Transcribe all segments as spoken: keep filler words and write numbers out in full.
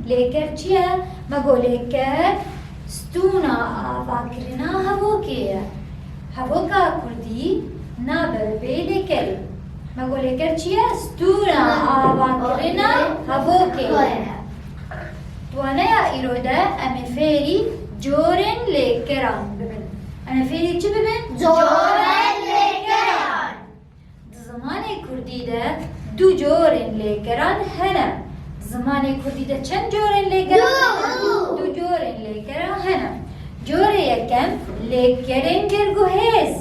Lêker çi ye? Me got lêker stûna avakirina hevokê ye. Hevoka kurdî nabe bi bê lêkerê. Me got lêker çi ye? Stûna avakirina hevokê ye. Di waneya îro de em ê fêrî corên lêkeran bibin. Em ê fêrî çi bibin? Corên lêkeran. Di zimanê kurdî de du corên lêkeran hene. Di zimanê kurdî de çend corên lêkeran hene? Du. Du corên lêkeran hene. Corê yekem lêkerên gerguhêz.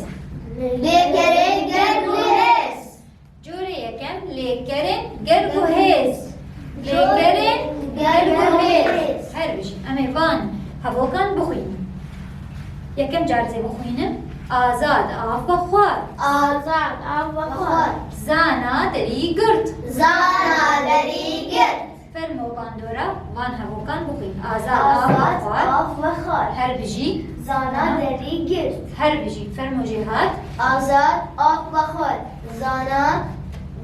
Lêkerên gerguhêz. Corê yekem lêkerên gerguhêz. Lêkerên gerguhêz. Her bijî. Em ê van hevokan bixwînin. Yekem car ez ê bixwînim. Azad av vexwar. Azad av vexwar. Zana derî girt. Zana derî girt. Fermo bandora van hevokan bixwîn. Azad av vexwar. Azad av vexwar. Her bijî. Zana derî girt. Her bijî. Fermo jêhat. Azad av vexwar. Zana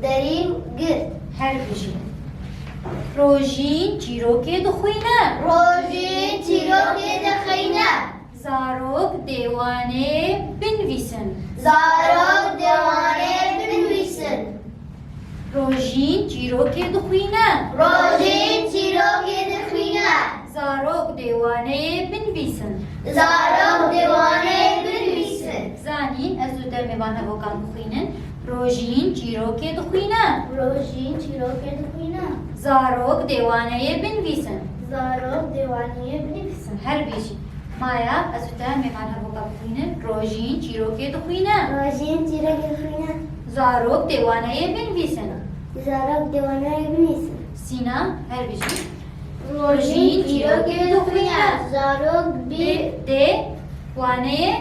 derî girt. Her bijî. Rojîn çîrokê dixwîne. Rojîn çîrokê dixwîne. Zarok dê wanê binivîsin. Zarok dê wanê binivîsin. Rojîn çîrokê dixwîne. Rojîn çîrokê dixwîne. Zarok dê waneyê binivîsin. Zarok dê waneyê binivîsin. Zanîn, ez û te em ê van hevokan bixwînin. Rojîn çîrokê dixwîne. Rojîn çîrokê dixwîne. Zarok dê waneyê binivîsin. Zarok dê waneyê binivîsin. Her bijî. Maya, ez û te em ê van hevokan bixwînin. Rojîn çîrokê dixwîne. Rojîn çîrokê dixwîne. Zarok dê waneyê binivîsin. Zarok dê waneyê binivîsin. Sîna, her bijî. Rojîn çîrokê dixwîne. Zarok dê, dê waneyê,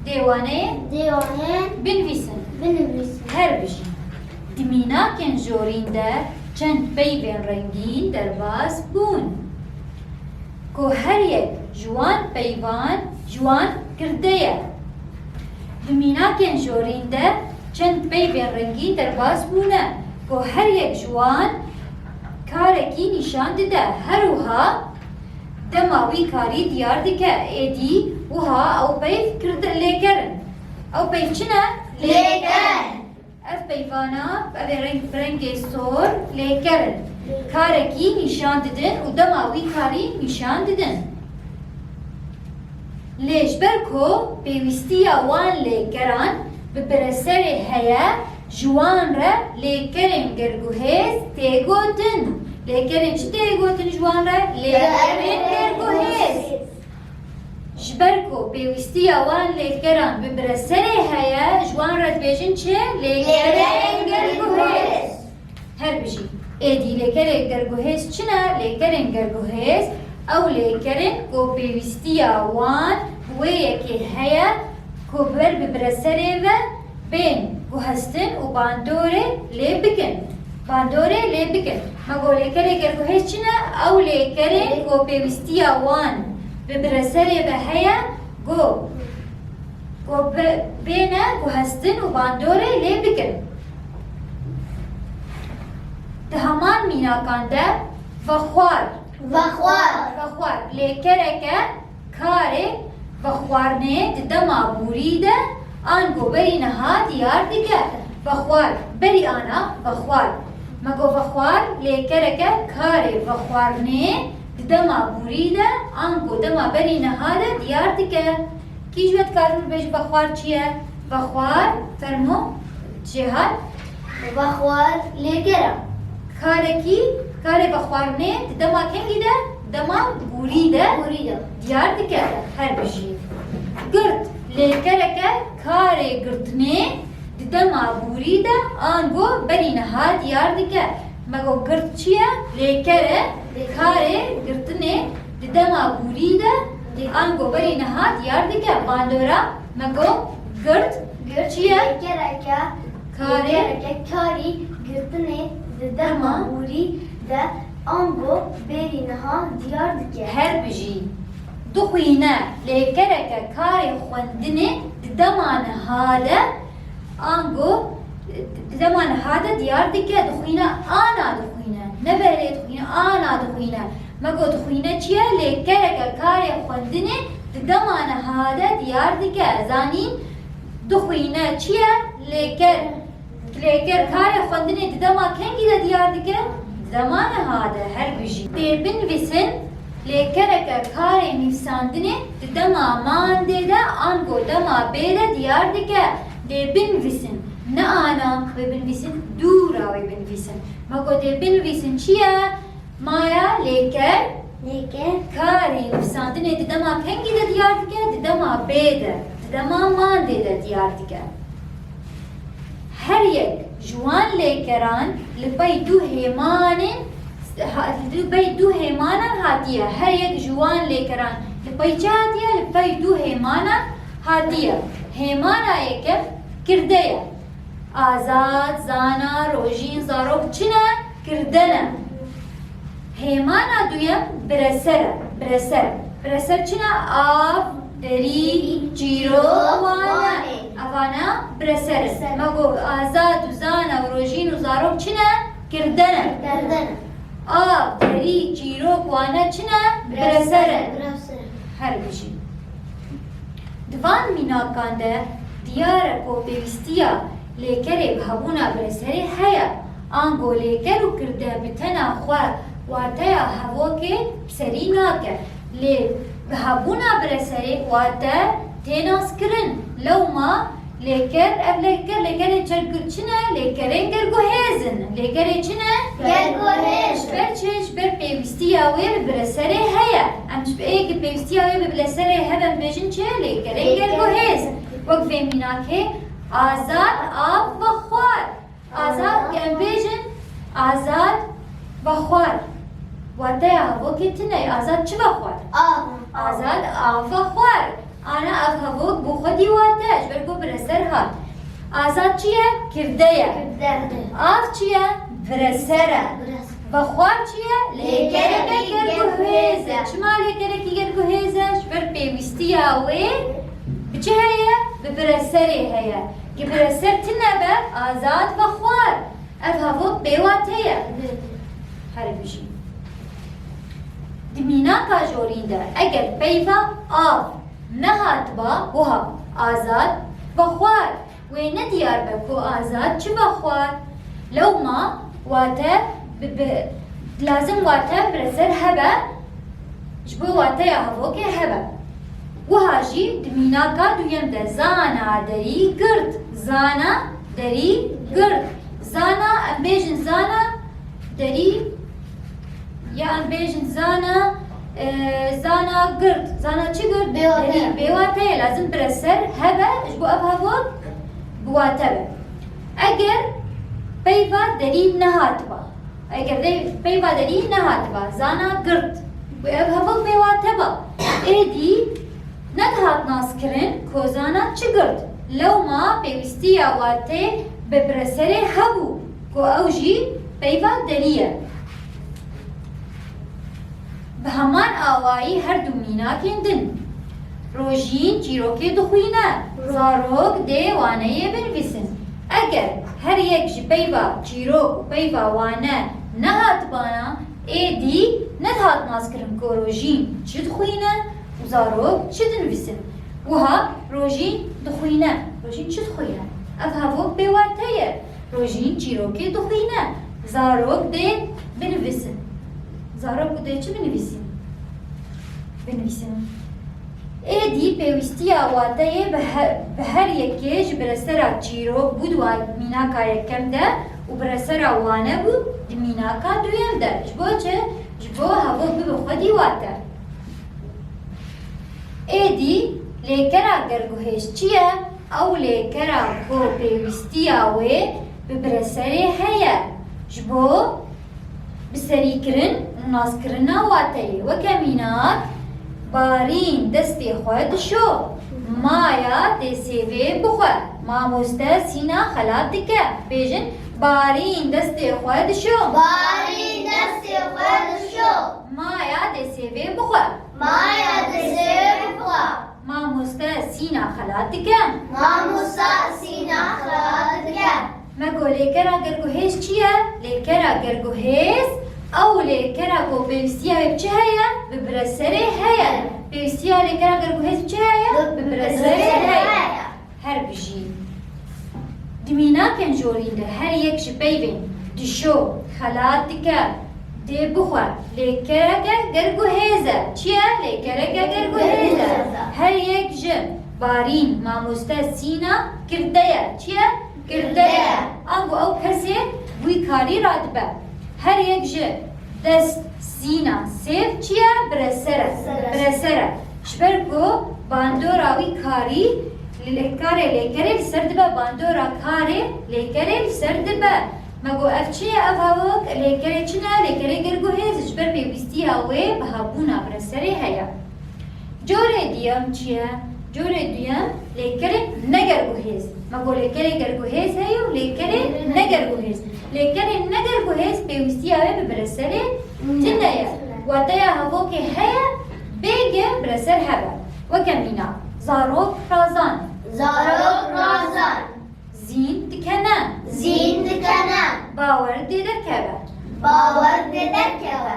dê waneyê, dê waneyê binivîsin. Binivîsin. Her bijî. Di mînakên jorîn de çend peyvên rengîn derbas bûn. Ku her yek ji wan peyvan ji wan girde ye. Di mînakên jorîn de çend peyvên rengîn derbas bûne, ku her yek ji wan karekî nîşan dide. Her wiha dema wî karî diyar dike, êdî wiha ew peyv girde lêker in. Ew peyv çi ne? Lêker. Ev peyvana, ev ê reng, bi rengê sor lêker in. Karekî nîşan didin û dema wî karî nîşan didin. Lê ji ber ku pêwîstiya wan lêkeran bi bireserê heye, ji wan re lêkerên gerguhêz tê gotin. Lêkerên çi tê gotin ji wan re? Lêkerên gerguhêz. Ji ber ku pêwîstiya wan lêkeran bi bireserê heye, ji wan re dibêjin çi? Lêkerên gerguhêz. Her bijî. Êdî lêkerên gerguhêz çi ne? Lêkerên gerguhêz ew lêkerên ku pêwîstiya wan bi wê yekê heye ku ber bi bireserê ve bên guhestin û bandorê lê bikin. Bandorê lê bikin. Me got lêkerê gerguhêz çi ne? Ew lêkerên ku pêwîstiya wan bi bireserê ve heye, ku, ku be-, bêne guhestin û bandorê lê bikin. Di heman mînakan de vexwar. Vexwar. Vexwar. Lêkereke karê vexwarinê di dema borî de ango berî niha diyar dike. Vexwar, berî ana vexwar. Me got vexwar lêkereke karê vexwarinê di dema borî de ango dema berî niha de diyar dike. Kî ji we dikarin bibêje vexwar çi ye? Vexwar, fermo, Cêhat. Vexwar lêker e. Karekî, karê vexwarinê di dema kengî de, dema borî de diyar dike. Her bijî. Girt, lêkereke karê girtinê di dema borî de ango berî niha diyar dike. Me got girt çi ye? Lêker e. Karê girtinê di dema borî de ango berî niha diyar dike. Bandora me got girt çi ye? Lêkereke, karê, lêkereke karî girtinê di dema borî de ango berî niha diyar dike. Her bijî. Dixwîne lêkereke karê xwendinê di dema niha de ango, di dema niha de diyar dike, dixwîne ana dixwîne. Ne berê dixwîne, Ana dixwîne. Me got dixwîne çi ye? Lêkereke karê xwendinê di dema niha de diyar dike. Zanîn dixwîne çi ye? Lêker. Lêker karê xwendinê di dema kengî de diyar dike? Di dema niha de. Her bijî. Dê binivîsin, lêkereke karê nivîsandinê di dema mandê de ango dema bê de diyar dike. Dê binivîsin. Ne ana wê binivîsin, dûra wê binivîsin. Me got dê binivîsin çi ye? Maya lêker. Lêker. Karê nivîsandinê di dema kengî de diyar dike? Di dema bê de, di dema mandê de diyar dike. Her yek ji wan lêkeran li pey du hêmanên, ha, li pey du hêmanan hatiye. Her yek ji wan lêkeran li pey çi hatiye? Li pey du hêmanan hatiye. Hêmana yekem kirde ye. Azad, Zana, Rojîn, Zarok çi ne? Kirde ne. Hêmana duyem bireser e. Bireser. Bireser çi ne? Av, derî, çîrok, wane. Evana bireser e. Me got Azad û Zana û Rojîn û Zarok çi ne? Kirde ne. Kirde ne. Av, derî, çîrok, wane çi ne? Bireser e. Bireser. Her bijî. Di van mînakan de diyar e ku pêwîstiya lêkerê bi hebûna bireserê heye. Ango lêker û kirde bi tena xwe wateya hevokê bi serî nake. Lê bi hebûna bireserê wate tê naskirin. Lewma lêker, ev lêker, lêkerên çerg-, çi ne? Lêkerên gerguhêz in. Lêkerê çi ne? Gerguhêz. Ji ber çi? Ji ber pêwîstiya wê bi bireserê heye. Em ji ber ê pêwîstiya wê bi bireserê hebe em bêjin çi? Lêkerên gerguhêz. Wek vê mînakê, Azad av vexwar. Azad, em bêjin, Azad vexwar. Wateya hevokê tune ye. Azad çi vexwar? Av. Azad av vexwar. Ana ev hevok bo xwedî wate, ji ber ku bireser hat. Azad çi ye? Kirde ye. Kirde. Av çi ye? Bireser e. Bireser. Vexwar çi ye? Lêkereke gerguhêz e. Çima lêkerekî gerguhêz e? Ji ber pêwîstiya wê bi çi heye? Bi bireserê heye. Ki bireser tune be, Azad vexwar. Ev hevok bêwate ye. Her bijî. Di mînaka jorîn de eger peyva av nehatiba, wiha Azad vexwar. Wê ne diyar be ku Azad çi vexwar. Lewma wate bi, bi, lazim wate bireser hebe, ji bo wateya hevokê hebe. Wiha jî di mînaka duyem de Zana derî girt. Zana derî girt. Zana, em bêjin Zana derî, ya em bêjin Zana, e, Zana girt. Zana çi girt? Bêwate. Derî bêwate ye. Lazim bireser hebe, ji bo ev hevok biwate be. Eger peyva derî nehatiba, Eger vê peyva derî nehatiba, Zana girt, ku ev hevok bêwate ba, êdî nedihat naskirin ku Zana çi girt. Lewma pêwîstiya watê bi bireserê hebû, ku ew jî peyva derî ye. Bi heman awayî her du mînakên din. Rojîn çîrokê dixwîne. Zarok dê waneyê binivîsin. Eger her yek ji peyva çîrok û peyva wane nehatibana, êdî nedihat naskirin ku Rojîn çi dixwîne û Zarok çi dinivîsin. Wiha Rojîn dixwîne. Rojîn çi dixwîne? Ev hevok bêwate ye. Rojîn çîrokê dixwîne. Zarok dê binivîsin. Zarok dê çi binivîsîn? Binivîsin. Êdî pêwîstiya wateyê bi he-, bi her yekê ji biresera çîrok bû di wa-, mînaka yekem de û biresera wane bû di mînaka duyem de. Ji bo çi? Ji bo hevok bibe xwedî wate. Êdî lêkera gerguhêj çi ye? Ew lêkera ku pêwîstiya wê bi bireserê heye, ji bo biserîkirin û naskirina wateyê. Weke mînak, Barîn destê xwe dişo, maya dê sêvê bixwe, mamoste sîna xelat dike. Bêjin, Barîn destê xwe dişo. Barîn destê xwe dişo. Maya dê sêvê bixwe. Maya dê sêvê bixwe. Mamoste sîna xelat dike. Mamoste sîna xelat dike. Me got lêkera gerguhêz çi ye? Lêkera gerguhêz Ew lêkera ku pêwîstiya wê bi çi heye? Bi bireserê heye. Pêwîstiya lêkera gerguhêz bi çi heye? Bi bireserê heye. Her bijî. Di mînakên jorîn de her yek ji peyvên dişo, xelat dike, dê bixwe, lêkereke gerguhêz e. Çi ye? Lêkereke gerguhêz e. Her yek ji Barîn, mamoste, Sîna, kirde ye. Çi ye? Kirde ye. Ango ew kesê wî karî radibe. Her yek ji dest, Sîna, sêv çi ye? Bireser e. Bireser e. Ji ber ku bandora wî karî li lê-, karê lêkerê li ser dibe, bandora karê lêkerê li ser dibe. Me got ev çi ye ev hawok? Lêkerê çi ne? Lêkerê gerguhêz, ji ber pêwîstiya wê bi hebûna bireserê heye. Corê duyem çi ye? Corê duyem lêkerên negerguhêz. Me got lêkerê gerguhêz heye û lêkerê negerguhêz. Lêkerên negerguhêz pêwîstiya wê bi bireserê tune ye. Wateya hevokê heye, bêge bireser hebe. Weke mînak, zarok razan. Zarok razan. Zîn dikene. Zîn dikene. Bawer dê derkeve. Bawer dê derkeve.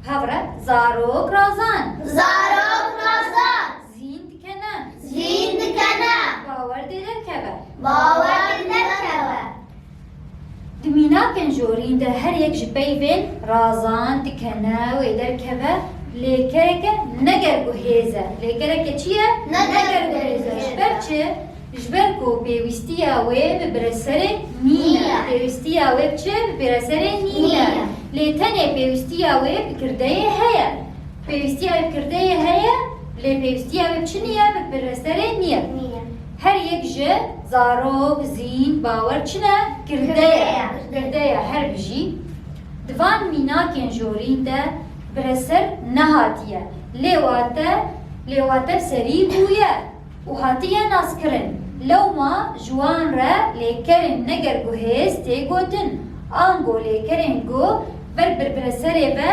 Hevre, zarok razan. Zarok razan. Zîn dikene. Zîn dikene. Bawer dê derkeve. Bawer dê derkeve. Di mînakên jorîn de her yek ji peyvên razan, dikene, wê derkeve, lêkereke negerguhêz e. Lêkereke çi ye? Negerguhêz e. Ji ber çi? Ji ber ku pêwîstiya wê bi bireserê nîne. Nîne. Pêwîstiya wê bi çi? Bi bireserê nîne. Nîne. Lê tenê pêwîstiya wê bi kirdeyê heye. Pêwîstiya wê bi kirdeyê heye, lê pêwîstiya wê bi çi niye? Bi bireserê niye. Niye. Her yek ji zarok, zîn, bawer çi ne? Kirde ye. Kirde ye. Kirde ye, her bijî. Di van mînakên jorîn de bireser nehatiye. Lê wate, lê wate bi serî bûye û hatiye naskirin. Lewma ji wan re lêkerên negerguhêz tê gotin. Ango lêkerên ku ber bi bireserê ve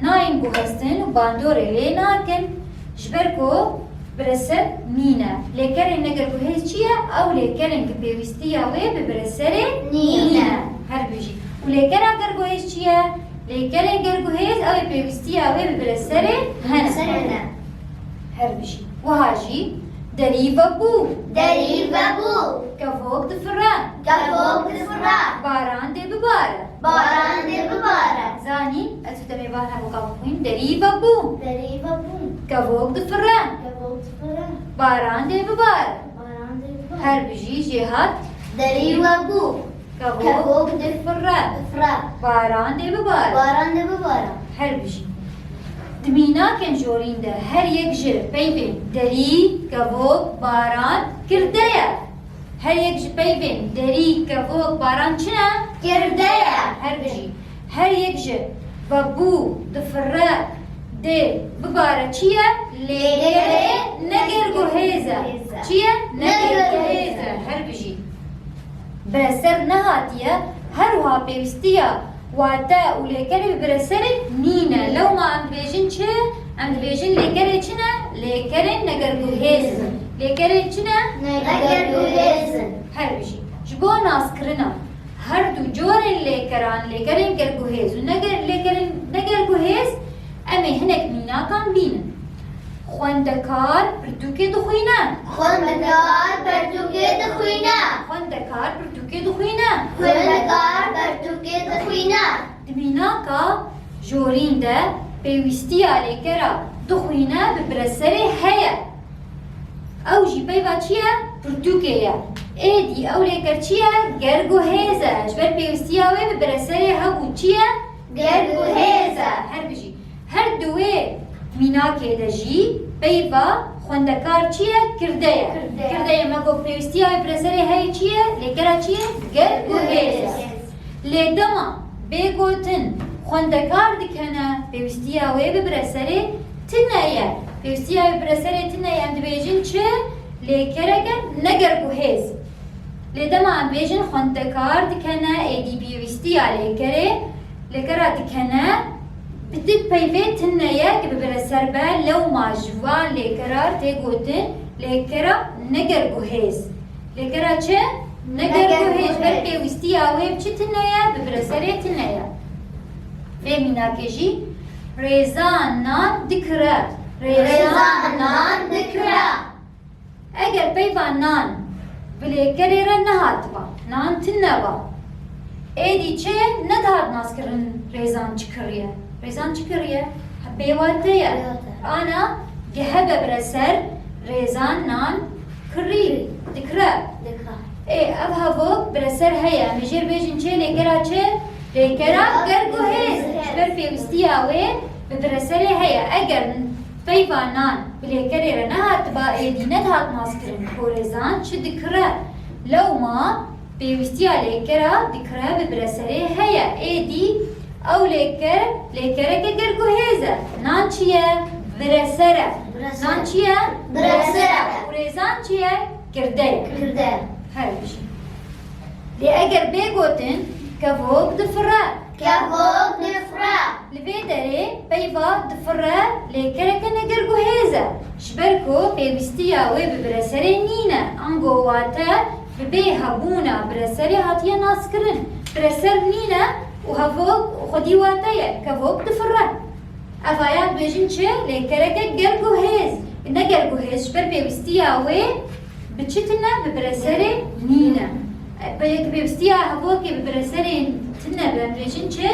nayên guhestin û bandorê lê nakin. Ji ber ku bireser nîne. Lêkerên negerguhêz çi ye? Ew lêkerên ku pêwîstiya wê bi bireserê nîne. Nîne. Her bijî. Û lêkera gerguhêz çi ye? Lêkerên gerguhêz ew ê pêwîstiya wê bi bireserê hene. Bireserê hene. Her bijî. Wiha jî derî vebû. Derî vebû. Kevok difire. Kevok difire. Baran dê bibare. Baran dê bibare. Zanîn, ez û te mêvan hevok bixwîn. Derî vebû. Derî vebû. Kevok difire. Kevok difire. Baran dê bibare. Baran dê bibare. Her bijî jêhat. Derî vebû. Kevok difire. Difire. Baran dê bibare. Baran dê bibare. Her bijî. Di mînakên jorîn de her yek ji peyvên derî, kevok, baran, kirde ye. Her yek ji peyvên derî, kevok, baran çi ne? Kirde ye. Her bijî. Her yek ji vebû, difire, dê, bibare çi ye? Lêkerê negerguhêz e. Çi ye? Negerguhêz e. Her bijî. Bireser nehatiye, her wiha pêwîstiya wate û lêkerê bi bireserê nîne. Lewma em dibêjin çi? Em dibêjin lêkerê çi ne? Lêkerên negerguhêz in. Lêkerên çi ne? Negerguhêz in. Her bijî. Ji bo naskirina her du corên lêkeran, lêkerên gerguhêz û neger-, lêkerên negerguhêz, em ê hinek mînakan bînin. Xwendekar pirtûkê dixwîne. Xwendekar pirtûkê dixwîne. Xwendekar pirtûkê dixwîne. Xwendekar pirtûkê dixwîne. Di mînaka jorîn de pêwîstiya lêkera dixwîne bi bireserê heye. Ew jî peyva çi ye? Pirtûkê ye. Êdî ew lêker çi ye? Gerguhêz e. Ji ber pêwîstiya wê bi bireserê hebû çi ye? Gerguhêz e. Her bijî. Her di wê mînakê de jî peyva xwendekar çi ye? Kirde ye. Kirde ye. Kirde ye. Me got pêwîstiya wê bi bireserê heye çi ye? Lêkera çi ye? Gerguhêz e. Lê dema bê gotin xwendekar dikene, pêwîstiya wê bi bireserê tune ye. Pêwîstiya wê bi bireserê tune ye, em dibêjin çi? Lêkereke negerguhêz. Lê dema em bêjin xwendekar dikene, êdî pêwîstiya lêkerê, lêkera dikene, bi di peyvê tune ye ku bi bireser be, lewma ji van lêkera tê gotin lêkera negerguhêz. Lêkera çi? Negerguhêz. Negerguhêz. Ber pêwîstiya wê bi çi tune ye? Bi bireserê tune ye. Vê mînakê jî rêzan nan dikire. Rêzan nan dikire. Eger peyva nan bi lêkerê re nehatiba, nan tune ba, êdî çi nedihat naskirin rêzan çi kiriye? Rêzan çi kiriye? Bêwate ye. Bêwate. Ana gehebe bire ser rêzan nan kirî, dikire. Dikire. Ê, ev hevok bire ser heye. Em ê jê bêjin çi? Lêkera çi? Lêkera gerguhêz. Ji ber pêwîstiya wê bi bire serê heye. Eger peyva nan bi lêkerê re nehatiba, êdî nedihat naskirin ku rêzan çi dikire. Lewma pêwîstiya lêkera dikire bi bire serê heye. Êdî ew lêker, lêkereke gerguhêz e. Nan çi ye? Bire ser e. Bire ser. Nan çi ye? Bire ser e. Û rêzan çi ye? Girde ye. Girde. Her bijî. Lê eger bê gotin, kevok difire. Kevok difire. Li vê derê peyva difire lêkereke negerguhêz e. Ji ber ku pêwîstiya wê bi bire serê nîne, ango wate bi bê hebûna bire serê hatiye naskirin. Bire ser nîne û hevok xwedî wate ye, kevok difire. Ev aya dibêjin çi? Lêkereke gerguhêz. Ne gerguhêz, ji ber pêwîstiya wê bi çi tune? Bi bire serê nîne. Pê-, pêwîstiya hevokê bi bire serê tune be, em dibêjin çi?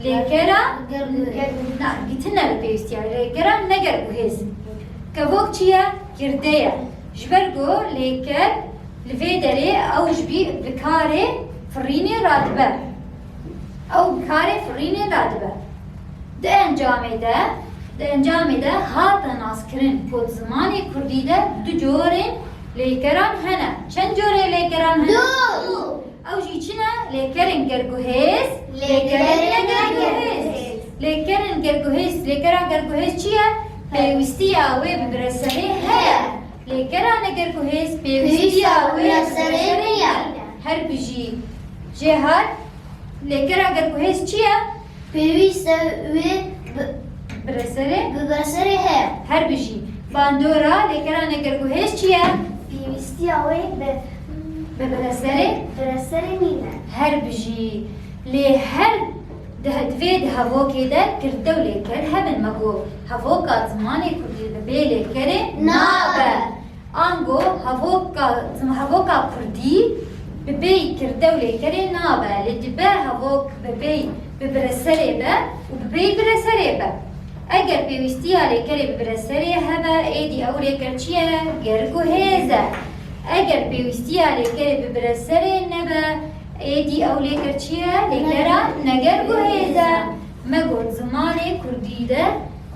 Lêkera Gerguhêz. Na, tune be pêwîstiya. Lêkera negerguhêz. Kevok çi ye? Girde ye. Ji ber ku lêker li vê derê ew ji bî bi karê firînê radibe. Ew bi karê firînê radibe. Di encamê de, di encamê de hate naskirin ku di zimanê kurdî de du corên lêkeran hene. Çend corê lêkeran hene? Du. Ew jî çi ne? Lêkerên gerguhêz, lêkerên negerguhêz. Lêkerên gerguhêz, lêkera gerguhêz çi ye? Pêwîstiya wê bi bire serê heye. Lêkera negerguhêz pêwîstiya wê bi bire serê nîne. Her bijî. Jêhat, lêkera gerguhêz çi ye? Pêwîste wê bi, Bire serê? Bi bire serê heye. Her bijî. Bandora, lêkera negerguhêz çi ye? Pêwîstiya wê bi, Bi bire serê? Bire serê nîne. Her bijî. Lê her di he-, divê di hevokê de girde û lêker hebin. Me got, hevoka zimanê kurdî bi bê lêkerê nabe. Ango hevoka, hevoka kurdî bi bêyî kirde û lêkerê nabe, lê dibe hevok bi bêyî bi bire serê be û bi bêyî bire serê be. Eger pêwîstiya lêkerê bi bire serê hebe, êdî ew lêker çi ye? Gerguhêz e. Eger pêwîstiya lêkerê bi bire serê nebe, êdî ew lêker çi ye? Lêkera negerguhêz e. Me got zimanê kurdî de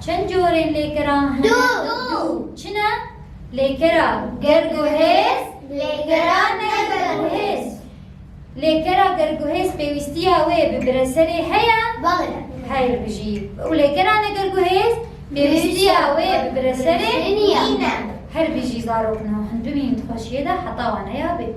çend corên lêkeran hene? Du. Du. Çi ne? Lêkera gerguhêz, lêkera negerguhêz. Lêkera gerguhêz pêwîstiya wê bi bire serê heye? Belê. Her bijî. Û lêkera negerguhêz pêwîstiya wê bi bire serê nîne. Her bijî zarokno. Hûn bimînin di xweşiyê de heta waneya bê.